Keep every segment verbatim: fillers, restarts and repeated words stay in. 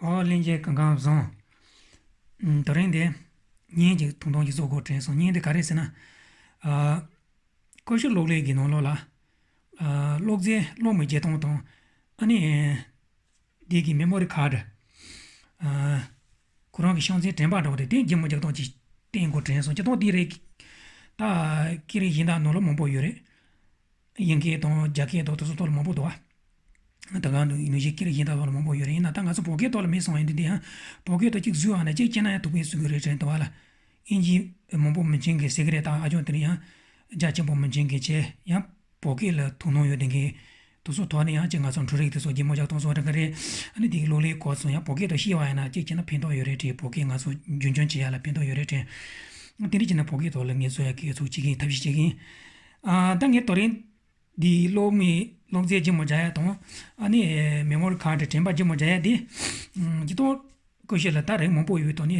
ཨོ་ལྷན་རྒྱས་གང་གང་བཟང་། ཨམ། དེ་རིང་འདི་བརྙན་གཅིག་ཐུང་ཐུང་ཅིག་བཟོ་དགོས་དྲན་སོང་། བརྙན་འདི་ག་རེ་ཟེར་ན། ཨ། ཀུ་ཤུ་གློག་ཀླད་ཀྱི་ནང་ལོགས་ལ། ཨ། གློག་རྫས་གློག་མེ་བརྒྱུད་གཏོང་དང་། ཨ་ནི། འདི་གི་མེ་མོ་རི་ཁཱཌ། ཨ། ཁོ་རང་གི་ཤང་ཚའི་དྲན་པ་འདྲ་བོ་རེད། དེ་ལྗིད་མོ་རྒྱག་སྟངས་ཅིག་བསྟན་དགོས་དྲན་སོང་། སྤྱིར་བཏང་དེ་རིགས་ད་སྐད་རིགས་གཞན་དག་ནང་ལ་མང་པོ་ཡོད་རེད། དབྱིན་སྐད་དང་རྒྱ་སྐད་དང་དེ་ཚོ་ཐོག་ལ་མང་པོ་འདུག་བ། ད་ག་ནང་བཞིན་སྐད་རིགས་གཞན་དག་ཐོག་ལ་མང་པོ་ཡོད་རེད། ཡིན་ན་ད་ང་ཚོ་བོད་སྐད་ཐོག་ལ་མེད་སོང་ཡིན་དུས། འདི་ཡང་བོད་སྐད་ཐོག་གཅིག་བཟོས་ཨ་ན་གཅིག་བྱས་ན་ཡང་ཐུགས་ཕན་གསོས་ཀྱི་རེད་དྲན་འདུག་བ་ལ། དབྱིན་ཇི་མང་པོ་མི་མཁྱེན་མཁན་ཟེར་གྱི་རེད། ད་ཨ་ཅང་དེ་རིང་ཡང་རྒྱ་ཆེན་པོ་མི་མཁྱེན་མཁན་བྱས་ཡང་བོད་སྐད་ལ་ཐུགས་སྣང་ཡོད་བསྡད་མཁན་དེ་ཚོ་ཐོག་ནས་ཡང་ཅིག་ང་ཚོ་འཕྲུལ་རིག་དེ་ཚོ་ལྗིད་མོ་རྒྱག་སྟངས་སོགས་འདྲ་ག་རེད། ཨ་ནི་དེ་གི་གློག་ཀླད་སྐོར་སོགས་ཡང་བོད་སྐད་དུ་ཤེས་པ་ཡིན་ན་ཅིག་བྱས་ན་ཕན་ཐོགས་ཡོད་རེད་དྲན། བོད་སྐད་ང་ཚོ་རྒྱུན་འཁྱོངས་བྱེད་ཡ་ལ་ཕན་ཐོགས་ཡོད་རེད་དྲན། དེ་འདྲ་བྱས་ན་བོད་སྐད་ཐོག་ལ་ངལ་གསོ་ཡ་གི་ཚུགས་བྱེད་ཀྱི་ཡིན། ཐབས་ཤེས་བྱེད་ཀྱི་ཡིན། ཨ། ད་ངས་དེ་རིང་འདི་གློག་མེ་གློག་རྫས་ལྗིད་མོ་རྒྱག་ཡ་དང་། ཨ་ནི་མེ་མོ་རི་ཁཱཌ་དྲན་པ་ལྗིད་མོ་རྒྱག་ཡ་དེ། ཨ། སྤྱིར་བཏང་ཀུ་ཤུ་ལ་ད་རིགས་མང་པོ་ཡོད་དོ། ནི་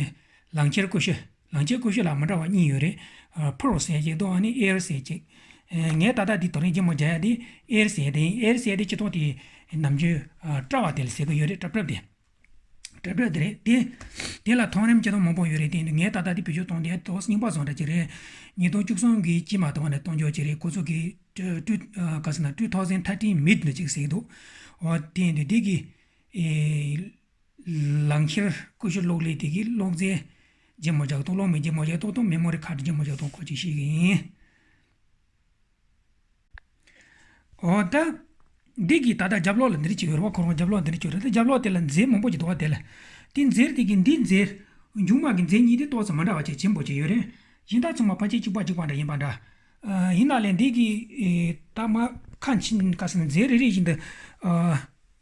ལག་འཁྱེར་ཀུ་ཤུ། ལག་འཁྱེར་ཀུ་ཤུ་ལ་མི་འདྲ་བ་གཉིས་ཡོད་རེད། ཨ། ཕུར་ཟེར་གཅིག་དང་ཨ་ནི་ཨེར་ཟེར་གཅིག། ཨ། ངས་ད་ལྟ་འདི་དེ་རིང་ལྗིད་མོ་རྒྱག་ཡ་འདི་ཨེར་ཟེར་དེ་ཡིན། ཨེར་ཟེར་དེ་སྤྱིར་བཏང་དེ་ནམ་རྒྱུན། ཨ། སྲབ་པ་དེ་ལ་ཟེར་གི་ཡོད་རེད། སྲབ་སྲབ་དེ། སྲབ་སྲབ་དེ་རེད་དེ། དེ་ལ་མཐོང་རིམ་སྤྱིར་བཏང་མང་པོ་ཡོད་རེད། དེ་ཡིན་དུས་ངས་ད་ལྟ་དེ་བེད་སྤྱོད་གཏོང་དེ་ཏོག་ཙམ་རྙིང་པ་བཟོ་འདྲ་ཅིག་རེད། ཉིས་སྟོང་བཅུ་གསུམ་གྱི་དཀྱིལ་མ་དེ་བ་ནས་གཏོང་རྒྱུ་ཅིག་རེད། ཁོ་ཚོ་གི་two- two- ཨ། ག་ཟེར་ན། two thousand thirteen mid ལ་ཅིག་ཟེར་གི་འདུག། འོ། དེ་ཡིན་དུས་དེ་གི། ཨེ། ལག་འཁྱེར་ཀུ་ཤུ་གློག་ཀླད་དེ་གི་གློག་རྫས་ལྗིད་མོ་རྒྱག་སྟངས། གློག་མེ་ལྗིད་མོ་རྒྱག་སྟངས་དང་མེ་མོ་རི་ཁཱཌ་ལྗིད་མོ་རྒྱག་སྟངས་སྐོར་ཅིག་ཤེས་ཀྱི་ཡིན། འོ། ད་འདི་གི་ད་ལྟ་རྒྱབ་ལོགས་ལ་འདི་འདྲ་ཅིག་ཡོད་རེད་བ། ཁོ་རང་རྒྱབ་ལོགས་འདི་འདྲ་ཅིག་ཡོད་རེད། ད་རྒྱབ་ལོགས་དེ་ལ་རྫས་མང་པོ་ཅིག་འདུག་བ། དེ་ལ་དེ་རྫས་དེ་གི་འདི་རྫས་མཇུག་མ་གི་རྫས་གཉིས་དེ་ཏོག་ཙམ་མི་འདྲ་བ་ཅིག་ཆེན་པོ་ཅིག་ཡོད་རེད། གཞན་དག་ཚང་མ་ཕལ་ཆེར་གཅིག་པ་གཅིག་པ་འདྲ་ཡིན་པ་འདྲ། ཨ། ཡིན་ན་ལས་འདི་གི། ཨེ། ད་མ་ཁ་ཕྱིན་ག་ཟེར་ན། རྫས་རེ་རེ་བཞིན་དུ། ཨ།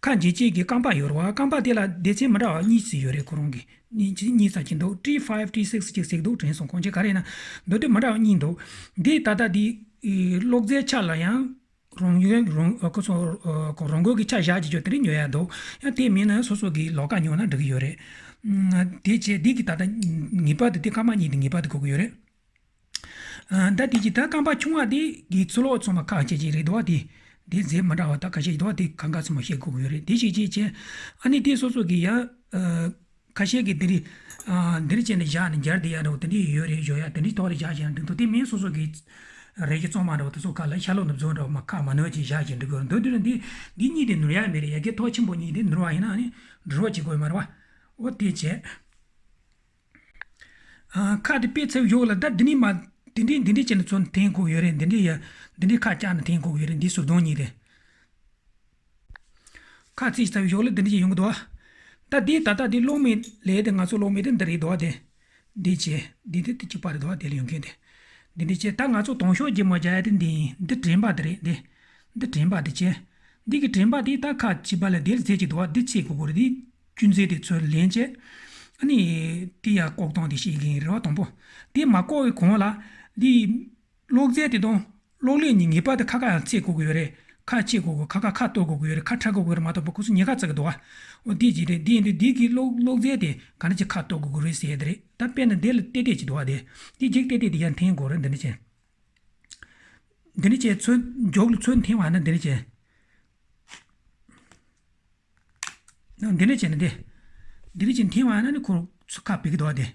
ཁ་འབྱེད་བྱེད་ཀྱི་རྐང་པ་ཡོད་རེད་བ། རྐང་པ་དེ་ལ་སྡེ་ཚན་མི་འདྲ་བ་གཉིས་ཙམ་ཡོད་རེད། ཁོ་རང་གི་གཉིས་གཉིས་ཙམ་ཅིག་འདུག། T five T six ཅིག་ཟེར་གི་འདུག་དྲན་སོང་། གང་ཅི་ག་རེ་ཡིན་ན་མདོར་བསྡུས་མི་འདྲ་བ་གཉིས་འདུག། འདི་ད་ལྟ་འདི། ཨེ། གློག་རྫས་ཆ་ལ་ཡང་རང་ཡུལ་རང་། ཨ། ཁོ་ཚོ། ཨ། ཁོ་རང་འགུལ་གྱི་ཆ་བཞག་བྱེད་རྒྱུ་དེ་རིགས་ཉོ་ཡ་འདུག། ཡང་དེ་མིན་ན་སོ་སོ་གི་ལོགས་ཀ་ཉོ་ན་འགྲིག་གི་ཡོད་རེད། ཨ། དེ་བྱས་འདི་གི་ད་ལྟ་ངེས་པར་དུ་དེ་རྐང་པ་གཉིས་དེ་ངེས་པར་དུ་དགོས་ཀྱི་ཡོད་རེད། ཨ། ད་དེ་གི་ད་རྐང་པ་ཆུང་བ་དེ་གི་ཚུར་ལོག་ཚང་མ་ཁ་ཕྱེ་བྱེད་རེད་འདུག་བ། དེ་དེ་རྫས་མི་འདྲ་བ་ད་ཁ་ཤས་འདུག་བ། དེ་གང་ག་ཚང་མ་ཤེས་དགོས་ཀྱི་ཡོད་རེད། དེ་ཞིག་བྱས་བྱས། ཨ་ནི་དེ་སོ་སོ་གི་ཡ། ཨ། ཁ་ཤས་ཀྱིས་འདི་རིགས། ཨ། འདི་རིགས་བྱས་ནས་བཞག་ནས་སྦྱར་བསྡད་ཡ་འདྲ་བོ་དེ་འདྲས་ཡོད་རེད། བཞག་ཡ་དེ་འདྲས་ཐོག་ལ་བཞག་བཞག་འགྲིག་འདུག། དེ་མིན་སོ་སོ་གི་རས་ཀྱི་བཙོང་མ་འདྲ་བོ་དེ་ཚོ་ཁ་ལ་ཤ་ལོ་ནུབ་བཟོ་འདྲ་བོ་མ་ཁ་མ་ནོར་ཅིག་བཞག་བཞག་འགྲིག་གི་ཡོད་རེད། འདུག་དུས་ན་འདི་འདི་གཉིས་དེ་ནོར་ཡ་མེད་རེད། ཡ་གི་ཐོག་ཆེན་པོ་གཉིས་དེ་ནོར་བ་ཡིན་ན་ཨ་ནི་འགྲུལ་བ་བྱེད་དགོས་མ་རེད་བ། འོ་དེ་བྱས། ཨ། ཁ་དེ་ཕྱེ་ཚར་བཞག་ལ། ད་འདི་ནས་མར་འདི་འདྲས་འདི་འདྲས་བྱས་ནས་ཚུར་འཐེན་དགོས་ཡོད་རེད། འདི་འདྲས་ཡ། འདི་འདྲས་ཁ་བཀྱག་ནས་འཐེན་དགོས་ཡོད་རེད། འདི་ཟུར་དོན་གཉིས་དེ། ཁ་ཕྱེ་ཚར་བཞག་ལ་འདི་འདྲས་ཡོང་གི་འདུག། ད་འདི་ད་ལྟ་འདི་གློག་མེ་ལས་དེ། ང་ཚོ་གློག་མེ་དེ་འདི་རེད་འདུག་བ། དེ་འདི་བྱས། འདི་དེ་དེ་གཅིག་པ་རེད་འདུག་བ། དེ་ལ་ཡོང་མཁན་དེ། འདི་འདྲས་བྱས། ད་ང་ཚོ་དང་ཤོག་ལྗིད་མོ་རྒྱག་ཡ་དེ་འདི་ཡིན། འདི་དྲན་པ་དེ་རེད། འདི་འདི་དྲན་པ་དེ་བྱས། འདི་གི་དྲན་པ་དེ་ད་ཁ་ཕྱེ་བ་ལ་དེར་རྫས་ཅིག་འདུག་བ། འདི་ཕྱེ་དགོས་ཀྱི་རེད། འདི་གཅུན་རྫས་དེ་ཚུར་ལེན་བྱས། ཨ་ནི་དེ་ཡར་བཀོག་སྟངས་དེ་ཤེས་ཀྱི་ཡིན། རེ་བ་དང་པོ། དེ་མ་བཀོག་པའི་གོང་ལ་འདི་གློག་རྫས་དེ་དང་གློག་ཀླད་གཉིས་ངེས་པར་དུ་ཁ་ཁ་ཡང་ཕྱེ་དགོས་ཀྱི་ཡོད་རེད། ཁ་ཕྱེ་དགོས་ཀྱི། ཁ་ཁ་ཁ་གཏོར་དགོས་ཀྱི་ཡོད་རེད། ཁ་ཕྲལ་དགོས་ཀྱི་ཡོད་རེད་མ་གཏོགས་པ། ཁོ་ཚོ་ཉེན་ཁ་བརྩི་གི་འདུག་བ། འོ་དེ་ཅིག་རེད། དེ་ཡིན་དུས་འདི་གི་གློག་གློག་རྫས་དེ་ག་འདྲ་ཅིག་ཁ་གཏོར་དགོས་ཀྱི་རེད་ཟེར་ཡ་དེ་རེད། ད་དཔེར་ན་འདི་ལ་ཏེ་ཏེ་ཅིག་འདུག་བ། དེ་དེ་འཇིག་ཏེ་ཏེ་དེ་ཡར་འཐེན་དགོས་རེད། འདི་འདྲ་བྱས། འདི་འདྲ་བྱས་ཚུར་མཇུག་ལ་ཚུར་འཐེན་བ་ན་འདི་འདྲ་བྱས། འདི་འདྲ་བྱས་ན་དེ། འདི་འདྲ་བྱས་འཐེན་བ་ན་ནི་ཁོ་ཚུར་ཁ་ཕྱེ་གི་འདུག་བ། དེ་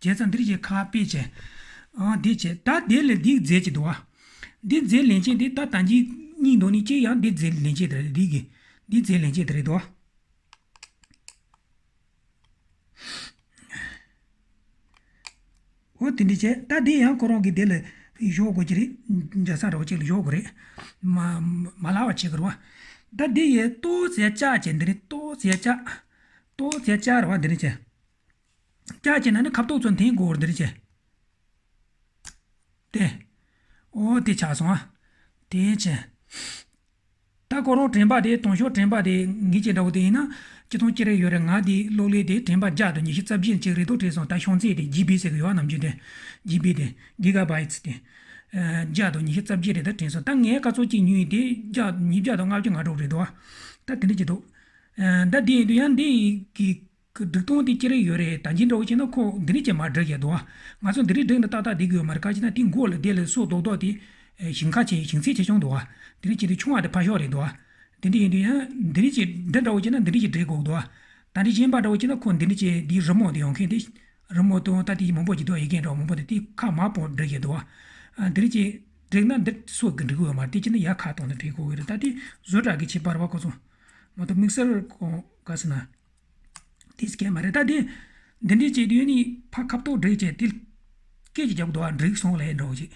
བྱས་ཙང་འདི་འདྲ་བྱས་ཁ་ཕྱེ་བྱས། ཨ། འདི་བྱས། ད་དེ་ལ་འདི་རྫས་ཅིག་འདུག་བ། འདི་རྫས་ལེན་བྱེད་འདི་ད་ད་གིན་གཉིས་འདུག་ནི་གཅིག་ཡང་འདི་རྫས་ལེན་བྱེད་དེ་རེད། འདི་གི་འདི་རྫས་ལེན་བྱེད་དེ་རེད་འདུག་བ། འོ་དེ་འདྲ་བྱས། ད་འདི་ཡང་ཁོ་རང་གི་དེ་ལ་གཞོག་དགོས་ཀྱི་རེད། འཇའ་ས་འདྲ་བོ་ཅིག་ལ་གཞོག་དགོས་རེད། མ་མ་ལག་པ་བྱེད་དགོས་རེད་བ། ད་འདི་ཡས་ཏོག་ཙམ་བཀྱག་བྱས། འདི་ནས་ཏོག་ཙམ་བཀྱག་ཏོག་ཙམ་བཀྱག་རེད་བ། འདི་འདྲ་བྱས། བཀྱག་བྱས་ན་ནི་ཁ་ཐོག་ཚུར་འཐེན་དགོས་རེད། འདི་འདྲ་བྱས། དེ། ཨོ་དེ་ཆགས་སོང་ཨ། དེ་བྱས། ད་ཁོ་རང་དྲན་པ་དེ། དང་ཤོག་དྲན་པ་དེ་ངེད་ཀྱི་འདྲ་བོ་དེ་ཡིན་ན། སྤྱིར་བཏང་ཅི་རེད་ཡོད་རེད། ང་དེ་གློག་ཀླད་དེ་དྲན་པ་བརྒྱ་དང་ཉི་ཤུ་རྩ་བརྒྱད་ཅིག་རེད་འདུག་དྲན་སོང་། ད་ཤོང་ཚད་དེ་ཇི་བི་ཟེར་གི་ཡོད་ནམ་རྒྱུན་དེ། ཇི་བི་དེ། གི་ག་བྷའིཊ་དེ། ཨ། བརྒྱ་དང་ཉི་ཤུ་རྩ་བརྒྱད་རེད་ད་དྲན་སོང་། ད་ངས་ག་ཚོད་ཅིག་ཉོས་ཡིན་དེ། བརྒྱ། ཉིས་བརྒྱ་དང་ལྔ་བཅུ་ང་དྲུག་རེད་འདུག་ཨ། ད་དེ་འདྲ་ཅིག་འདུག། ཨ། ད་དེ་ཡིན་དུས་ཡང་འདི་གི་སྒྲིག་སྟངས་དེ་ཅི་རིགས་ཡོད་རེད། ད་གིན་འདྲ་བོ་བྱས་ན་ཁོ་འདི་རིགས་ཅིག་མར་སྒྲིག་ཡ་འདུག་བ། ང་ཚོ་འདི་རིགས་སྒྲིག་ན་ཏག་ཏག་བསྡད་ཀྱི་ཡོད་མ་རེད། ག་ཅི་ན་དེ་མགོ་ལ་དེ་ལ་སོ་རྡོག་རྡོག་དེ་ཞིང་ཁ་ཆེ། ཞིང་ཚད་ཆེ་ཆུང་འདུག་བ། འདི་རིགས་ཅིག་དེ་ཆུང་བ་དེ་ཕར་ཞོག་རེད་འདུག་བ། འདི་འདྲ་ཡིན་དུས་ཡང་འདི་རིགས་ཅིག་འདི་འདྲ་བོ་བྱས་ན་འདི་རིགས་ཅིག་སྒྲིག་དགོས་འདུག་བ། ད་འདི་གཞན་པ་འདྲ་བོ་བྱས་ན་ཁོ་འདི་འདྲ་བྱས་འདི་རི་མོ་འདི་ཡོང་མཁན་དེ། རི་མོ་དང་ད་དེ་མང་པོ་ཅིག་འདུག་ཡི་གེ་འདྲ་བོ་མང་པོ་འདུག་དེ་ཁ་མ་སྤོ་འགྲིག་གི་འདུག་བ། འདི་འདྲ་བྱས་འགྲིག་ན་འདི་སོ་གི་འགྲིག་གི་ཡོད་མ་རེད། དེ་བྱས་ན་ཡར་ཁ་གཏོང་ན་འགྲིག་གི་ཡོད་རེད། ད་དེ་བཟོ་གྲྭ་གི་ཁྱད་པར་བ་ཁོ་ཚོ་མ་གཏོགས་དམིགས་བསལ་ཁོ་ག་ཟེར་ན། དེ་སྐད་མ་རེད། ད་དེ་འདི་འདྲའི་བྱས་དུས་ནི་ཕ་ཁ་ཐོག་འགྲིག་བྱས་དེ་སྐད་ཅིག་རྒྱབ་འདུག་ཨ། འགྲིག་སོང་ལས་འགྲོ་བྱས།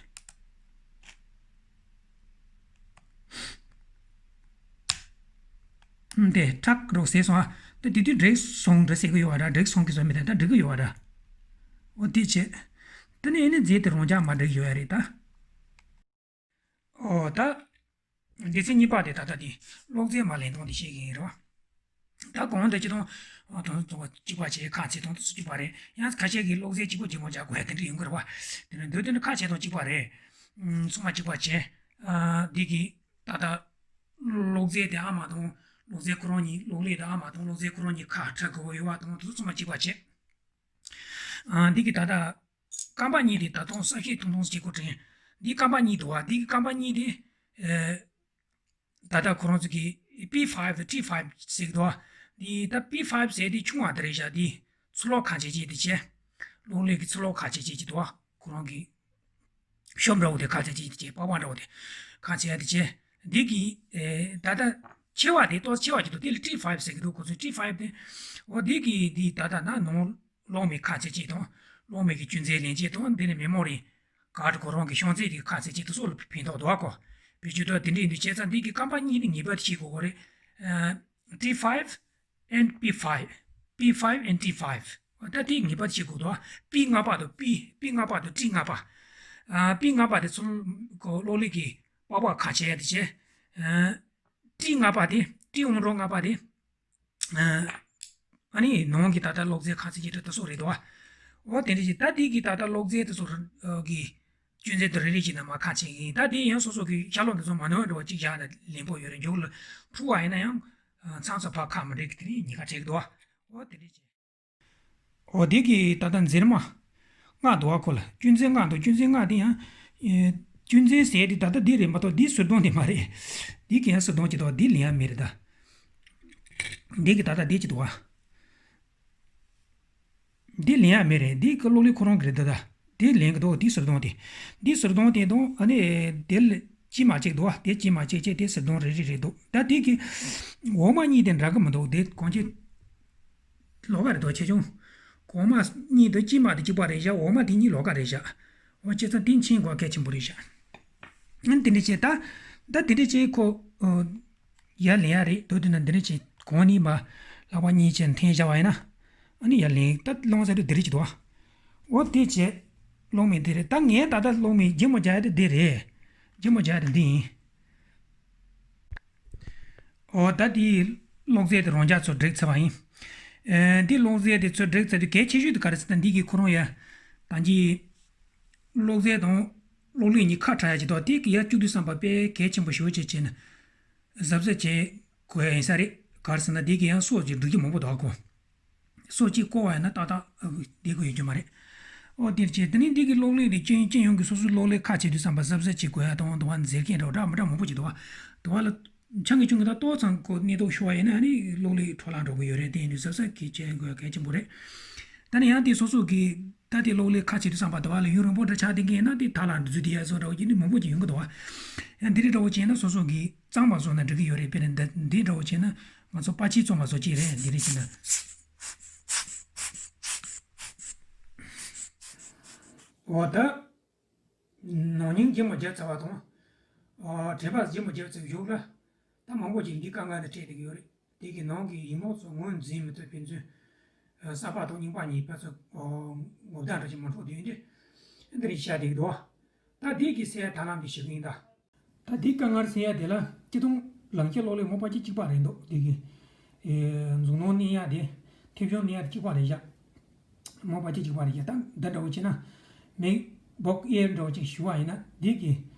ཨུམ། དེ་ཁྲག་རོགས་ཟས་སོང་ཨ། ད་དེ་དུས་འགྲིག་སོང་འདྲ་ཟེར་གི་ཡོད་བ་འདྲ། འགྲིག་སོང་གི་བཟོ་མི་དེ་ད་འགྲིག་གི་ཡོད་བ་འདྲ། འོ་དེ་བྱས། དེ་ནས་ཨེ་ནི་རྫས་དེ་རང་འཇགས་མ་འགྲིག་ཡོད་ཡ་རེད་ད། ཨོ་ད། སྡེ་ཚན་གཉིས་པ་དེ་ད་ལྟ་དེ་གློག་རྫས་མ་ལེན་སྟངས་དེ་བཤད་ཀྱི་ཡིན་རེད་བ། ད་གོང་དུ་སྤྱི་དང་། དང་དང་གཅིག་པ་བྱས་ཁ་ཚེ་དང་དུ་གཅིག་པ་རེད། ཡང་ཁ་ཤས་ཀྱིས་གློག་རྫས་གཅིག་པོ་ཇི་མ་ཇག་དགོས་ཡ་དེ་འདྲ་ཡོང་གི་རེད་བ། དེ་ནི་འདོད་དོན་ཁ་ཚེ་དང་གཅིག་པ་རེད། ཚང་མ་གཅིག་པ་བྱས། འདི་གི་ད་ལྟ་གློག་རྫས་དེ་ཨ་མ་དང་གློག་རྫས་ཁོ་རང་གཉིས། གློག་ཀླད་དེ་ཨ་མ་དང་གློག་རྫས་ཁོ་རང་གཉིས་ཁ་བྲལ་དགོས་ཡོད་བ་དང་དུ་ཚང་མ་གཅིག་པ་བྱས། འདི་གི་ད་ལྟ། རྐང་པ་གཉིས་དེ་ད་དུང་གསལ་བཤད་ཐུང་ཐུང་ཞིག་གོ་དྲན། འདི་རྐང་པ་གཉིས་འདུག་བ། འདི་གི་རྐང་པ་གཉིས་དེ། ཨེ། ད་ལྟ་ཁོ་རང་ཚོ་གི་པི་ཕའིབ་དང་ཊི་ཕའིབ་ཟེར་གི་འདུག་བ། འདི་ད་པི་ཕའིབ་ཟེར་དེ་ཆུང་བ་དེ་རེད་བཞག་འདི་ཚུར་ལོག་ཁ་ཕྱེ་ཕྱེ་དེ་བྱས། གློག་ཀླད་ཀྱི་ཚུར་ལོག་ཁ་ཕྱེ་ཕྱེ་ཅིག་འདུག་བ། ཁོ་རང་གི་ཤོབ་འདྲ་བོ་དེ་ཁ་ཕྱེ་ཕྱེ་དེ་བྱས། པགས་པ་འདྲ་བོ་དེ་ཁ་ཕྱེ་ཡ་དེ་བྱས། འདི་གི་ཨེ། ད་ལྟ་ཆེ་བ་དེ་ཏོག་ཆེ་བ་ཅིག་འདུག་དེ་ལ་ཊི་ཕའིབ་ཟེར་གི་འདུག་ཁོ་ཚོས་ཊི་ཕའིབ་དེ། འོ་འདི་གི་འདི་ད་ལྟ་ན་ནང་གློག་མེ་ཁ་ཕྱེ་ཕྱེ་དང་། གློག་མེ་གི་གཅུན་ཚད་ལེན་ཆེད་དང་། འདི་ནས་མེ་མོ་རི་ཀར་ཌི་ཁོ་རང་གི་ཤོང་ཚད་དེ་ཁ་ཕྱེ་ཕྱེ་དེ་སོགས་ལ་ཕན་ཐོགས་འདུག་གོ། བེད་སྤྱོད་ཐོག་དེ་འདྲ་ཡིན་དུས་བྱས་ཙང་འདི་གི་རྐང་པ་གཉིས་ནི་ངེས་པར་དུ་ཤེས་དགོས་གོ་རེད། ཊི་ཕའིབ་ཨེན་ཌི་པི་ཕའིབ། པི་ཕའིབ་ཨེན་ཌི་ཊི་ཕའིབ། ད་དེ་ངེས་པར་དུ་ཤེས་དགོས་འདུག་པི་ལྔ་པ་དང་པི། པི་ལྔ་པ་དང་ཊི་ལྔ་པ། ཨ། པི་ལྔ་པ་དེ་ཚུར་གློག་ཀླད་ཀྱི་པགས་པ་ཁ་ཕྱེ་ཡ་དེ་བྱས། ཨ། ཊི་ལྔ་པ་དེ། ཊི་ཨོང་རོ་ལྔ་པ་དེ། ཨ་ནི་ནང་གི་ད་ལྟ་གློག་རྫས་ཁ་ཚིག་ཅིག་ཏུ་སོགས་རེད་དོ། འོ་དེ་འདྲ་ཞིག་ད་དེ་གི་ད་ལྟ་གློག་རྫས་དེ་ཚོ་གི་གཅུན་ཚད་དེ་རེ་རེ་ཞིག་ནང་མར་ཁ་ཕྱེ་གི་ཡིན། ད་དེ་ཡང་སོ་སོ་གི་ཤར་ལྷོ་འདི་ཚོ་མ་ནོར་འགྲོ་བ་གཅིག་བཞག་ན་ལེན་པོ་ཡོད་རེད། མཇུག་ལ་འཕུར་བ་ཡིན་ན་ཡང་མཚམས་སུ་ཕར་ཁ་མི་འགྲིག་གི། དེ་རིང་ཉི་ཁ་བྲེག་དོ། འོ་དེ་འདྲ་ཞིག་འོ་དེ་གི་ད་ལྟ་འཛེར་མ་ལྔ་འདུག་བ། ཁོ་ལ་གཅུན་ཚད་ལྔ་འདུག་གཅུན་ཚད་ལྔ་དེ་ཡང་། ཨེ། གཅུན་ཚད་ཟེར་དེ་ད་ལྟ་འདི་རེད་མ་གཏོགས་འདི་ཟུར་དོན་དེ་མ་རེད། འདི་གི་ཡང་ཟུར་དོན་གྱི་འདུག་བ། འདི་ལེན་ཡ་མེད་རེད་ད། འདི་གི་ད་ལྟ་འདི་གཅིག་འདུག་བ། འདི་ལེན་ཡ་མེད་རེད། འདི་གི་གློག་ཀླད་ཁོ་རང་གི་རེད་ད་ད། འདི་ལེན་གི་འདུག་འདི་ཟུར་དོན་དེ། འདི་ཟུར་དོན་དེ་དང་ཨ་ནི་དེ་ལ་གཅིག་མ་གཅིག་འདུག་བ། དེ་གཅིག་མ་གཅིག་བྱས་དེ་ཟུར་དོན་རེ་རེ་རེད་འདུག་ད་དེ་གི་འོག་མ་གཉིས་དེ་འདྲ་གི་མི་འདུག་དེ་གང་ཅི། ལོགས་ཀ་རེད་དོ་ཆེ་ཆུང་། གོང་མ་གཉིས་དེ་དཀྱིལ་མ་དེ་གཅིག་པ་རེད་བཞག་འོག་མ་དེ་གཉིས་ལོགས་ཀ་རེད་བཞག་འོ་བྱས་ཙང་དེ་འཆིང་དགོས་གལ་ཆེན་པོ་རེད་བཞག་ཨ་ནི་དེ་འདྲ་བྱས་ད། ད་དེ་འདྲ་བྱས་ཁོ། ཨོ། ཡར་ལེན་ཡ་རེད་འདུག་དེ་ན་འདི་འདྲ་བྱས་གོང་གཉིས་མ། ལག་པ་གཉིས་བྱས་འཐེན་བཞག་པ་ཡིན་ན། ཨ་ནི་ཡར་ལེན་ད་ལོང་ཟེར་དུས་འདི་རེད་ཀྱི་འདུག་འོ་དེ་བྱས། གློག་མེ་འདི་རེད། ད་ངས་ད་ལྟ་གློག་མེ་ལྗིད་མོ་རྒྱག་ཡ་དེ་འདི་རེད། ལྗིད་མོ་རྒྱག་ཡ་དེ་འདི་ཡིན། འོ་ད་དེའི་གློག་རྫས་དེ་རང་འཇགས་ཚུར་བསྒྲིགས་ཚར་བ་ཡིན། ཨེ། འདི་གློག་རྫས་དེ་ཚུར་བསྒྲིགས་ཚར་དུས་གལ་ཆེ་ཤོས་དེ་ག་རེ་ཟེར་ན་འདི་གི་ཁོ་རང་ཡ། ད་འདི་གློག་རྫས་དང་གློག་ཀླད་གཉིས་ཁ་བྲལ་ཡ་ཅིག་འདུག་དེ་གི་ཡ་བཅུག་དུས་བསམ་པ་དཔེ་གལ་ཆེན་པོ་ཞེ་པོ་ཅིག་བྱས་ན། གཟབ་གཟབ་བྱེད་དགོས་ཡ་ཡིན་ས་རེད། ག་རེ་ཟེར་ན་འདི་གི་ཡང་སོ་ཅིག་འགྲིག་རྒྱུ་མང་པོ་འདུག་གོ། སོ་གཅིག་བཀོག་པ་ཡིན་ན་ཏག་ཏག་བསྡད་དགོས་ཡོད་རྒྱུ་མ་རེད། ཨོ་དེར་བྱས་དེ་ནས་འདི་གི་གློག་ཀླད་དེ་སྤྱི་སྤྱི་ཡོངས་ཀྱི་སོ་སོའི་གློག་ཀླད་ཁ་ཕྱེ་དུས་བསམ་པ་གཟབ་གཟབ་བྱེད་དགོས་ཡ་དང་དུ་བ་འཛེར་མཁན་འདྲ་བོ་འདྲ་མི་འདྲ་མང་པོ་ཅིག་འདུག་བ། དུ་བ་ལ་ཆང་གི་ཆུང་གི་ད་ཏོག་ཙམ་ཁོ་གནས་ཐོག་ཤོར་བ་ཡིན་ན་ཨ་ནི་གློག་ཀླད་འཕྲོ་བརླག་འགྲོ་གི་ཡོད་རེད། དེ་ཡིན་དུས་གཟབ་གཟབ་གི་བྱེད་དགོས་ཡ་གལ་ཆེན་པོ་རེད། ད་ནི་ཡང་དེ་སོ་སོ་གི་ད་དེ་གློག་ཀླད་ཁ་ཕྱེ་དུས་བསམ་པ་དུ་བ་ལ་ཡུན་རིང་པོ་འདྲ་ཆགས་བསྡད་མཁན་ཡིན་ན་དེ་ཐལ་ལ་འཛུལ་བསྡད་ཡ་བཟོ་འདྲ་བོ་ཅིག་ནི་མང་པོ་ཅིག་ཡོང་གི་འདུག་བ། ཡང་འདི་རིགས་འདྲ་བོ་བྱས་ན་སོ་སོ་གི་གཙང་མ་བཟོ་ན་འགྲིག་གི་ཡོད་རེད། དཔེར་ན་འདི་འདི་འདྲ་བོ་བྱས་ན་ང་ཚོ་པ་ཕྱིས་བཙོང་བ་བཟོ་ཅིག་རེད། འདི་རིགས་བྱས་ན། འོ་ད། ནང་སྙིང་ལྗིད་མོ་བརྒྱབ་ཚར་བ་དང་། ཨ། དྲན་པ་ལྗིད་མོ་བརྒྱབ་ཚར་བའི་གཞུག་ལ། ད་མང་པོ་ཅིག་འདི་དཀའ་ངལ་དང་འཕྲད་བསྡད་ཀྱི་ཡོད་རེད། དེ་གི་ནང་གི་ཡིག་ངོ་ཚོ་ངོས་འཛིན་མི་ཐུབ། ཕན་ཚུན་གསར་པ་དང་རྙིང་པ་གཉིས་ཕན་ཚུན་ངོ་བརྡ་འདྲ་ཞིག་མ་འཕྲོད་དུས་འདི་འདི་རིགས་བྱས་བསྡད་ཀྱི་འདུག་ད་འདི་གི་སེལ་ཡ་ཐབས་ལམ་འདི་ཞུ་གི་ཡིན་ད། ད་འདི་དཀའ་ངལ་སེལ་ཡ་དེ་ལ་སྤྱིར་བཏང་རླངས་ཆེན་གློག་ཀླད་མ་པ་ཅིག་གཅིག་པ་རེད་འདུག་དེ་གི་ཨེ། མཛུབ་གནོན་གནོན་ཡ་དེ། མཐེབ་གཞོང་གནོན་ཡ་དེ་གཅིག་པ་རེད་བཞག་མ་པ་ཅིག་གཅིག་པ་རེད་བཞག་ད་འདི་འདྲ་བོ་བྱས་ན། མེག་བོག་ཨེར་འདྲ་བོ་ཅིག་ཞུ་བ་ཡིན་ན་འདི་གི་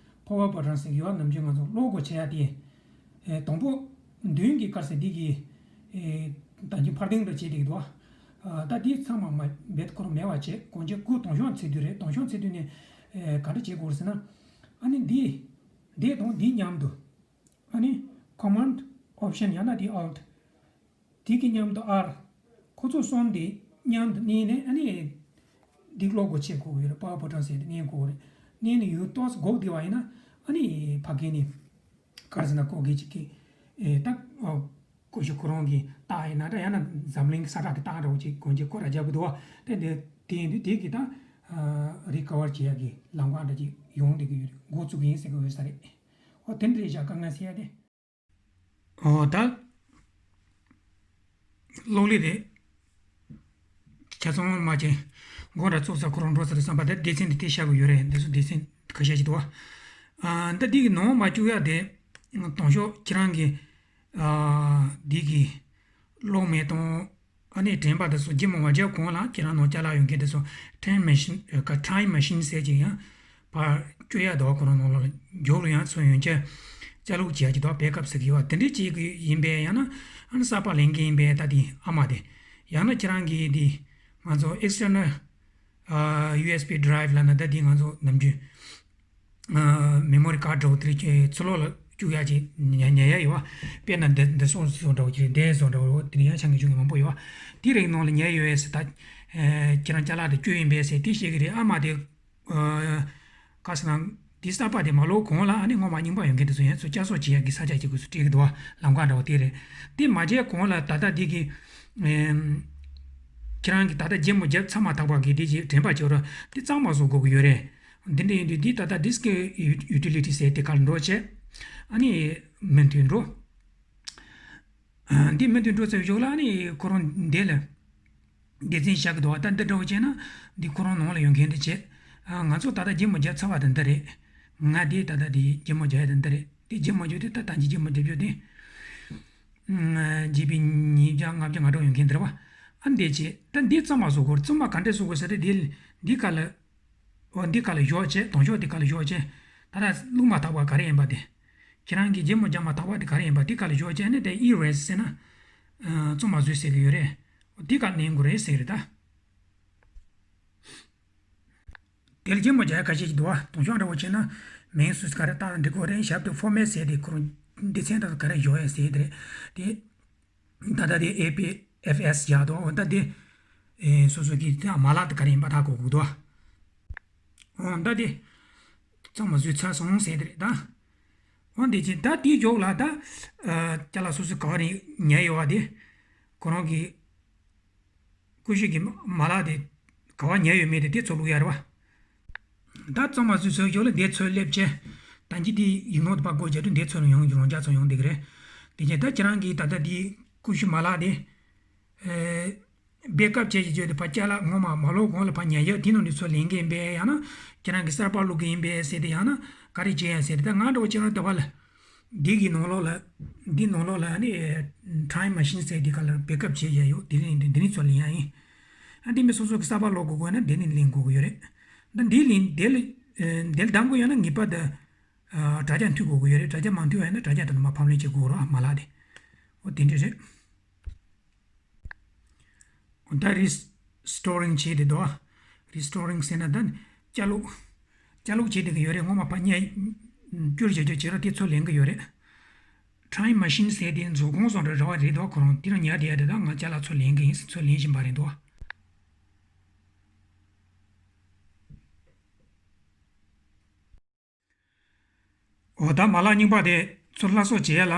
ཕོ་བར་བ་ཊོན་ཟེར་གི་ཡོད། ནམ་རྒྱུན་ང་ཚོ་གློག་སྒོ་ཕྱེ་ཡ་དེ། ཨེ། དང་པོ་མདུན་གྱི་སྐར་ཟེར་འདི་གི། ཨེ། ད་གིན་འཕར་ལྡིང་འདྲ་བྱེད་བསྡད་ཀྱི་འདུག་ཨ། ད་འདི་ཚང་མ་མ་རྦད་ཁོ་རང་མེད་པ་བྱས། གོང་ཆེ་སྐུ་དང་ཤོག་འཚོལ་དུས་རེད། དང་ཤོག་འཚོལ་དུས་ནས། ཨེ། ག་འདྲ་བྱེད་དགོས་རེད་ཟེར་ན། ཨ་ནི་འདི། འདི་དང་འདི་མཉམ་དུ། ཨ་ནི་ཀོ་མན་ཌི་ཨོབ་ཤན་ཡང་ན་འདི་ཨལ་ཊི། དེ་གི་མཉམ་དུ་ཨར། ཁོ་ཚོ་གསུམ་དེ་མཉམ་དུ་གནས་ནས་ཨ་ནི་འདི་ཀློག་དགོས་ཆེད་གོ་གི་ཡོད་རེད། པ་བར་བོ་ཊན་ཟེར་དེ་གནས་དགོས་རེད། གནས་ནས་ཡུན་ཏོག་ཙམ་འགོར་བསྡད་པ་ཡིན་ན་ཨ་ནི་ཕ་གི་ནས་ག་རེ་ཟེར་ན་ཀོ་གི་ཅིག་གི་ཨེ་ད་ཨ་ཀུ་ཤུ་ཁོ་རང་གི་རྟགས་ཡིན་ན་འདྲ། ཡང་ན་འཛམ་གླིང་གི་ས་ཁྲ་གི་རྟགས་འདྲ་བོ་ཅིག་གོན་ཆེད་ཁོ་ར་རྒྱབ་གི་འདུག་བ། དེ་འདི་དེ་ཡིན་དུས་དེ་གི་ད་རི་ཀ་བར་བྱེད་ཡག་གི་ལམ་ཁ་འདྲ་ཅིག་ཡོང་བསྡད་གི་ཡོད་རེད། འགོ་བཙུགས་ཡིན་ཟེར་གི་ཡོད་ས་རེད། ཨོ་དེ་འདྲ་རེད་བཞག། དཀའ་ངལ་སེལ་ཡ་དེ། ཨོ་ད། གློག་ཀླད་དེ། ཆ་ཚང་མ་ཅན། འགོ་འདྲ་ཚུགས་ས་ཁོ་རང་འགྲོ་ས་རེད་བསམ་པ་དེ། སྡེ་ཚན་དེ་དེ་བཞག་གི་ཡོད་རེད། འདི་ཚོ་སྡེ་ཚན་ཁ་ཤས་ཅིག་འདུག་བ། ཨ་ད་འདི་གི་ནང་མ་བཅུག་ཡ་དེ། དང་ཤོག་ཁྱེད་རང་གི། ཨ་འདི་གི་གློག་མེ་གཏོང་། ཨ་ནི་དྲན་པ་དེ་ཚོ་རྗེས་མ་མ་བརྒྱབ་གོང་ལ་ཁྱེད་རང་ནང་ཅ་ལག་ཡོད་མཁན་དེ་ཚོ་time machine ཨ་time machine ཟེར་གྱི་ཡང་ཕར་བསྐྱོད་ཡ་དོ། ཁོ་རང་ནང་ལོགས་ལ་མཇུག་ལ་ཡང་ཚུར་ཡོང་ཆ་ཅ་ལུགས་བྱེད་ཡ་ཅིག་དོ། བེག་ཨབ་ཟེར་གྱི་ཡོད་པ་དེ་འདྲས་བྱེད་ཀྱི་ཡིན་པས། ཡང་ན་ཨ་ནི་གསར་པ་ལེན་མཁན་ཡིན་པས། ད་དེ་ཨ་མ་དེ་ཡང་ན་ཁྱེད་རང་གི་དེ་ང་ཚོ་external ཨ་ཡུ་ཨེས་བི་drive ལབ་ན་ད་དེ་ང་ཚོ་ནམ་རྒྱུན་ཨ་memory card འདྲ་བོ་དེ་རིགས་ཚུར་ལོག་ལ་བཅུག་ཡ་ཅིག་ཉར་ཉར་ཡ་ཡོད་པ། དཔེར་ན་འདི་འདི་སོང་སོང་འདྲ་བོ་ཅིག་རེད། འདི་སོང་འདྲ་བོ་དེ་ནས་ཡང་ཆང་གི་ཆུང་གི་མང་པོ་ཡོད་པ། དེ་རིགས་ནང་ལ་ཉར་ཡོད་ཟེར། ད་ཨ་ཁྱེད་རང་ཅ་ལག་དེ་བཅུག་ཡིན་པས་ཟེར་དེ་བཤད་གི་རེད། ཨ་མ་དེ་ཨ་ག་ཟེར་ན་དེ་གསར་པ་དེ་མ་ལོག་གོང་ལ་ཨ་ནི་སྔོན་མ་རྙིང་པ་ཡོད་མཁན་དེ་ཚོ་ཡང་ཚུར་བསྐྱར་གསོ་བྱེད་ཡ་གི་ས་ཆ་ཅིག་ཁོ་ཚོས་སྤྲད་གི་འདུག་པ། ལམ་ཁ་འདྲ་བོ་དེ་རེད། དེ་མ་བྱས་གོང་ལ་ད་ལྟ་དེ་གི་ཨ་ཁྱེད་རང་གི་ད་ལྟ་རྗེས་མ་བརྒྱབ་ཚར་མ་ཐག་པ་གི་དེ་ཅིག་དྲན་པ་བྱེད་རོགས། དེ་གཙང་མ་བཟོ་དགོས་ཀྱི་ཡོད་རེད། འདི་འདྲ་ཡིན་དུས་འདི་ད་ལྟ་disk utility ཟེར་དེ་ག་ལ་འགྲོ་བྱས། ཨ་ནི་མུ་མཐུད་འགྲོ། འདི་མུ་མཐུད་འགྲོ་ཚར་བའི་གཞུག་ལ་ཨ་ནི་ཁོ་རང་འདི་ལ་སྡེ་ཚན་བཞག་གི་འདུག་པ། ད་འདི་འདྲ་བོ་བྱས་ན་འདི་ཁོ་རང་ནང་ལ་ཡོད་མཁན་དེ་བྱས། ཨ་ང་ཚོ་ད་ལྟ་རྗེས་མ་བརྒྱབ་ཚར་བ་དེ་འདི་རེད། ང་དེ་ད་ལྟ་དེ་རྗེས་མ་བརྒྱབ་ཡ་དེ་འདི་རེད། དེ་རྗེས་མ་བརྒྱབ་དེ་ད་ད་གིན་རྗེས་མ་བརྒྱབ་རྒྱུ་དེ། ཨ་ཇི་བི་ཉིས་བརྒྱ་ལྔ་བརྒྱ་ང་དྲུག་ཡོད་མཁན་དེ་རེད་པ། ཨ་འདི་བྱས། ད་འདི་གཙང་མ་བཟོ་དགོས། གཙང་མ་ག་འདྲས་བཟོ་དགོས་ཟེར་ཏེ་འདི་འདི་ག་ལ། འོ་འདི་ག་ལ་བཞག་བྱས། དང་ཤོག་འདི་ག་ལ་བཞག་བྱས། ད་ལྟ་བླུགས་མ་ཐག་པ་ག་རེ་ཡིན་པ་དེ། ཁྱེད་རང་གིས་རྗེས་མ་བརྒྱབ་མ་ཐག་པ་དེ་ག་རེ་ཡིན་པ་དེ་ག་ལ་བཞག་བྱས་ནས་དེ་erase ཟེར་ན། ཨ་གཙང་མ་བཟོས་ཟེར་གི་ཡོད་རེད། འོ་འདི་ག་ལ་ལེན་དགོས་རེད་ཟེར་གི་རེད་ད། དེ་ལ་རྗེས་མ་རྒྱག་ཡ་ཁ་ཤས་ཅིག་འདུག་པ། དང་ཤོག་འདྲ་བོ་བྱས་ན་མིང་སུ་ག་རེ་བཏགས་ན་འགྲིག་གི་རེད། ཞབས་ཏོག་format ཟེར་དེ་ཁོ་རང་སྡེ་ཚན་དག་ག་རེ་བཞག་ཡ་ཟེར་དེ་རེད་དེ། ད་ལྟ་དེ་ཨེ་པི་ཨེཕ་ཨེས་བཞག་འདུག་འོ་ད་དེ་ཨེ་སོ་སོ་གི་དེ་མ་ལག་དེ་ག་རེ་ཡིན་པ་ཧ་གོ་དགོས་འདུག་འོ་ད་དེ་གཙང་མ་བཟོས་ཚར་སོང་ཟེར་དེ་རེད་ད། འོ་འདི་བྱས། ད་དེའི་འཇོག་ལ་ད་ཨ་ཅ་ལག་སོ་སོ་ག་བ་རེ་ཉར་ཡོད་པ་དེ་ཁོ་རང་གི་ཀུ་ཤུ་གི་མ་ལག་དེ་ག་བ་ཉར་ཡོད་མེད་དེ་དེ་ཚུར་བླུག་ཡ་རེད་པ། ད་གཙང་མ་བཟོས་ཚར་ཞོར་ལ་དེ་ཚུར་སླེབས་བྱས། ད་གིན་དེ་ཡིག་ནོར་དེ་ཕར་སྒོ་རྒྱག་དུས་དེ་ཚུར་ཡོང་རང་འཇགས་ཚུར་ཡོང་བསྡད་ཀྱི་རེད། དེ་བྱས་ད་ཁྱེད་རང་གིས་ད་ལྟ་དེ་ཀུ་ཤུ་མ་ལག་དེ་ཨེ་བེག་ཨབ་བྱས་ཀྱི་བརྗོད་དེ་ཕར་ཅ་ལག་སྔོན་མ་མ་ལོག་གོང་ལ་ཕར་ཉར་ཡག་དེ་ནང་ནས་ཚུར་ལེན་གྱི་ཡིན་པས། ཡང་ན་ཁྱེད་རང་གིས་གསར་པ་བླུག་གི་ཡིན་པས་ཟེར་ཏེ། ཡང་ན་ག་རེ་བྱེད་ཡ་ཟེར་ཏེ། ད་ང་འདྲ་བོ་ཁྱེད་རང་ལྟ་བ་ལ། འདི་གི་ནང་ལོགས་ལ། འདི་ནང་ལོགས་ལ་ཨ་ནི་time machine ཟེར་འདི་ག་ལ་བེག་ཨབ་བྱེད་ཡ་ཡོད། དེ་ནས་འདི་འདི་ནས་ཚུར་ལེན་ཡ་ཡིན། ཨ་འདི་མི་སོ་སོ་གི་གསར་པ་བླུག་དགོས་དགོས་ན་འདི་ནས་ལེན་དགོས་ཀྱི་ཡོད་རེད། ད་འདི་ལེན་འདི་ལ་ཨ་འདི་ལ་བདམས་དགོས་ཡོད་ན་ངེས་པར་དུ་ཨ་དྲ་རྒྱ་མཐུད་དགོས་ཀྱི་ཡོད་རེད། དྲ་རྒྱ་མ་མཐུད་པ་ཡིན་ན་དྲ་རྒྱ་དེ་ནས་མར་ཕབ་ལེན་བྱེད་དགོས་རེད་མ་ལག་དེ། འོ་དེ་འདྲ་རེད། ད་རི་སི་ཊོ་རིང་བྱས་ཏེ་འདུག་རི་སི་ཊོ་རིང་ཟེར་ན་ད་ནི་བསྐྱར་བླུག་བསྐྱར་བླུག་བྱས་བསྡད་ཀྱི་ཡོད་རེད། སྔོན་མ་ཕར་ཉར་བསྐྱུར་བྱས་བྱས་བྱས་ར་དེ་ཚུར་ལེན་གྱི་ཡོད་རེད། time machine ཟེར་དེ་རྫོང་ཁོངས་སུ་འགྲོ་ར་བ་རེད་འདུག་ཁོ་རང་དེ་རང་ཉར་བསྡད་ཡ་དེ་དག་ང་ཅ་ལག་ཚུར་ལེན་གྱི་ཡིན་ཟེར་ཚུར་ལེན་བཞིན་པ་རེད་འདུག་འོ་ད་མ་ལག་རྙིང་པ་དེ་ཚུར་སླར་གསོ་བྱེད་ཡ་ལ།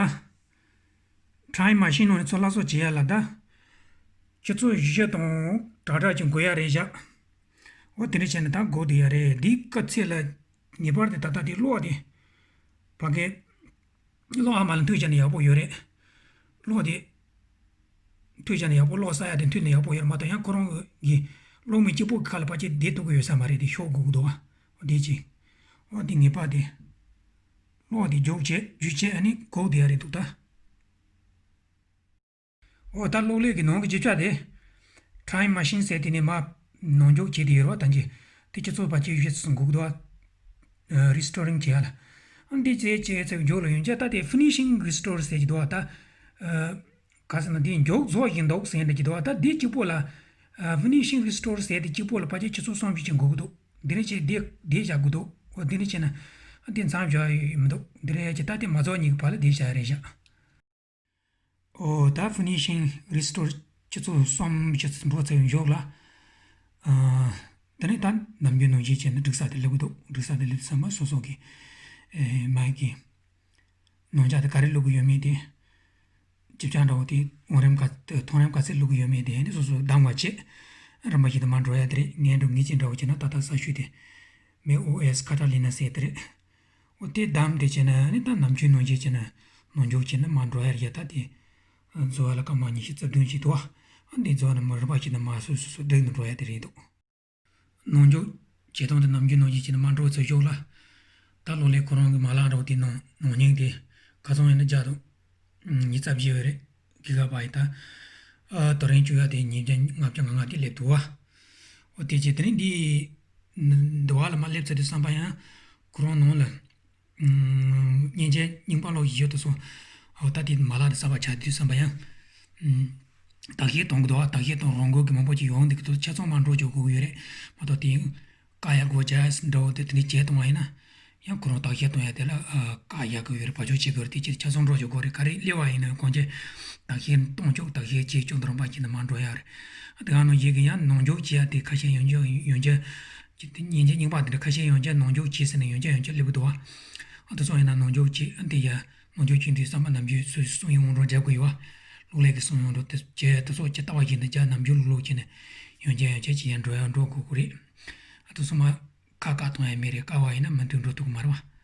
time machine ནང་ནས་ཚུར་སླར་གསོ་བྱེད་ཡ་ལ་ད། ཆུ་ཚོད་བཞི་དང་གྲ་གྲ་ཅིག་འགོར་ཡ་རེད་བཞག་འོ་དེ་འདྲ་བྱས་ནས་ད་འགོར་བསྡད་ཡ་རེད། འདིའི་སྐབས་ཚེ་ལ་ངེས་པར་དུ་ད་ལྟ་དེ་གློག་དེ་ཕ་གི་གློག་ཨ་མ་ལ་མཐུད་བྱས་ན་ཡག་པོ་ཡོད་རེད། གློག་དེ་མཐུད་བྱས་ན་ཡག་པོ། གློག་ཟ་ཡ་དེ་མཐུད་ན་ཡག་པོ་ཡོད་རེད་མ་གཏོགས། ཡང་ཁོ་རང་གི་གློག་མེ་གཅིག་པོ་གི་ཁ་ལ་ཕལ་ཆེར་བསྡད་ཐུབ་ཀྱི་ཡོད་ས་མ་རེད། དེ་ཤོར་དགོས་ཀྱི་འདུག་བ། འོ་དེ་གཅིག་འོ་དེ་ངེས་པར་དེ། གློག་དེ་རྒྱུག་བྱས་རྒྱུག་བྱས་ཨ་ནི་འགོར་བསྡད་ཡ་རེད་འདུག་ད། འོ་ད་གློག་ཀླད་ཀྱི་ནང་གི་རྒྱུ་ཆ་དེ། time machine ཟེར་དེ་ནས་མར་ནང་འཇོག་བྱས་ཏེ་ཡོད་རེད་བ། ད་གིན་དེ་ཆུ་ཚོད་ཕལ་ཆེར་བཞི་ཙམ་འགོར་གི་འདུག་བ། རི་སི་ཊོ་རིང་བྱེད་ཡ་ལ། ཨ་འདི་བྱས་བྱས་ཚེ་མཇུག་ལ་ཡོང་ཆ་ད་དེ་finishing restore ཟེར་གྱི་འདུག་བ་ད། ག་ཟེར་ན་དེ་མཇུག་རྫོགས་བཞིན་འདུག་ཟེར་འདྲ་གྱི་འདུག་བ། ད་དེ་གཅིག་པོ་ལ། finishing restore ཟེར་དེ་གཅིག་པོ་ལ་ཕལ་ཆེར་ཆུ་ཚོད་གསུམ་བཞི་ཅིག་འགོར་གི་འདུག་འདི་རེད་བྱས་དེ་དེ་བཞག་དགོས་འདུག་འོ་འདི་རེད་བྱས་ན། ཨ་དེ་མཚམས་བཞག་ཡོད་མི་འདུག་འདི་རེད་བྱས་ད་དེ་མ་རྫོགས་གཉིས་ཀྱི་བར་ལ་དེ་བཞག་ཡ་རེད་བཞག་འོ་ད་finishing restore ཆུ་ ཆུ་ཚོད་གསུམ་ཆུ་ཚོད་འགྲོ་ཚར་ཡོང་ཞོག་ལ། ཨ། དེ་ནས་ད་ནམ་རྒྱུན་ནང་བཞིན་བྱས་ནས་འགྲིག་ས་དེ་སླེབས་ཀྱི་འདུག་འགྲིག་ས་དེ་སླེབས་དུས་ཙམ་པ་སོ་སོ་གི་ཨེ་མ་གི་ནང་ཆ་དེ་ག་རེ་བླུག་གི་ཡོད་མེད་དེ། ཅིབ་ཅང་འདྲ་བོ་དེ་བང་རིམ་ག་མཐོང་རིམ་ག་ཚད་བླུག་གི་ཡོད་མེད་དེ་ནི་སོ་སོ་གདམ་ག་བྱེད། རིམ་པ་བཞིན་དུ་མར་འགྲོ་ཡ་དེ་རེད། ངས་འགྲོ་ངེས་ཅན་འདྲ་བོ་བྱས་ན་ད་ལྟ་ས་ཤུལ་དེ་མེ་ཨོ་ཨེས་ཁ་ཏ་ལི་ན་ཟེར་དེ་རེད། འོ་དེ་བདམས་དེ་བྱས་ན་ནི་ད་ནམ་རྒྱུན་ནང་བཞིན་བྱས་ན་ནང་འཇོག་བྱས་ན་མར་འགྲོ་ཡ་རེད། ད་དེ་འཛོལ་བ་ལ་སྐར་མ་ཉི་ཤུ་རྩ་བདུན་ཅིག་འདུག་བ། འདི་འཛོལ་ན་མར་རིམ་པ་བྱས་ན་མར་སོ་སོ་སོ་སྒྲིག་ནས་འགྲོ་ཡ་དེ་རེད་འདུག་ནང་འཇོག་བྱེད་སྟངས་དེ་ནམ་རྒྱུན་ནང་བཞིན་བྱས་ན་མར་འགྲོ་ཚར་ཞོག་ལ། ད་གློག་ཀླད་ཁོ་རང་གི་མ་ལག་འདྲ་བོ་དེ་ནང་ནང་སྙིང་དེ་ཁ་སང་ཡིན་ན་བརྒྱ་དང་ཉི་ཤུ་རྩ་བཞི་ཡོད་རེད། གི་ག་པ་ཡི་ད། ཨ། དོ་རིང་བཅུག་ཡ་དེ་ཉིས་བརྒྱ་ལྔ་བརྒྱ་ང་ལྔ་དེ་སླེབས་འདུག་བ། འོ་དེ་རྗེས་དེ་རིང་འདི་འདི་བ་ལ་མར་སླེབས་ཚར་དུས་ཙམ་པ་ཡང་ཁོ་རང་ནང་ལ་ཨམ། མཉེན་ཆས་རྙིང་པ་ལོག་ཡོད་དུ་སོང་། འོ་ད་དེ་མ་ལག་དེ་གསར་པ་ཆགས་དུས་ཙམ་པ་ཡང་ཨམ། བརྟག་དཔྱད་གཏོང་གི་འདུག་བ། བརྟག་དཔྱད་གཏོང་རོགས་མགོ་གི་མང་པོ་ཅིག་ཡོང་འདུག་གི་འདུག་ཆ་ཚང་མར་འགྲོ་འཇུག་དགོས་ཀྱི་ཡོད་རེད་མ་གཏོགས་དེ། བཀག་ཡག་དགོས་ཅག་འདྲ་བོ་དེ་དེ་འདྲ་བྱས་གཏོང་བ་ཡིན་ན། ཡང་ཁོ་རང་བརྟག་དཔྱད་གཏོང་ཡ་དེ་ལ་ཨ། བཀག་ཡག་གི་ཡོད་རེད། བ་ཅོག་བྱེད་དགོས་རེད། དེ་ཕྱིར་ཆ་ཚང་འགྲོ་འཇུག་དགོས་རེད། ག་རེ་སླེབས་པ་ཡིན་ན་གང་ཅི་བརྟག་དཔྱད་གཏོང་ཆོག་བརྟག་དཔྱད་བྱེད་ཆོག་འདི་རང་པ་ཅིག་ནས་མར་འགྲོ་ཡག་རེད། དེ་ག་ནང་བཞིན་གི་ཡང་ནང་འཇོག་བྱེད་ཡ་དེ་ཁ་ཤས་ཡོན་ཆབ་ཡོན་ཆབ་ཅིག་དེ་མཉེན་ཆས་རྙིང་པ་དེ་འདྲ་ཁ་ཤས་ཡོན་ཆབ་ནང་འཇོག་བྱེད་ཟེར་ནས་ཡོན་ཆབ་ཡོན་ཆབ་སླེབས་ཀྱི་འདུག་བ། ཨ་དེ་ཚོ་ཡིན་ན་ནང་འཇོག་བྱེད་ཨ་དེ་ཡ་ནང་འཇོག་བྱེད་དུས་ཙམ་པ་ནམ་རྒྱུན་སུ་སུ་ཡོང་འགྲོ་འཇབ་གི་ཡོད་བ། གློག་ཀླད་ཀྱི་སོང་ཡོང་འགྲོ་དེ་བྱས་དེ་ཚོ་ཇི་ལྟ་བ་བཞིན་དུ་ཇ་ནམ་རྒྱུན་ལུག་ལུག་བྱས་ནས་ཡོན་ཆབ་ཡོན་ཆབ་ཅིག་ཡང་འགྲོ་ཡག་འགྲོ་དགོས་ཀྱི་རེད། ཨ་དེ་ཚོ་མ་ཁ་བཀག་གཏོང་ཡག་མེད་རེད། བཀག་པ་ཡིན་ན་མུ་མཐུད་འགྲོ་ཐུབ་ཀྱི་མ་རེད་བ།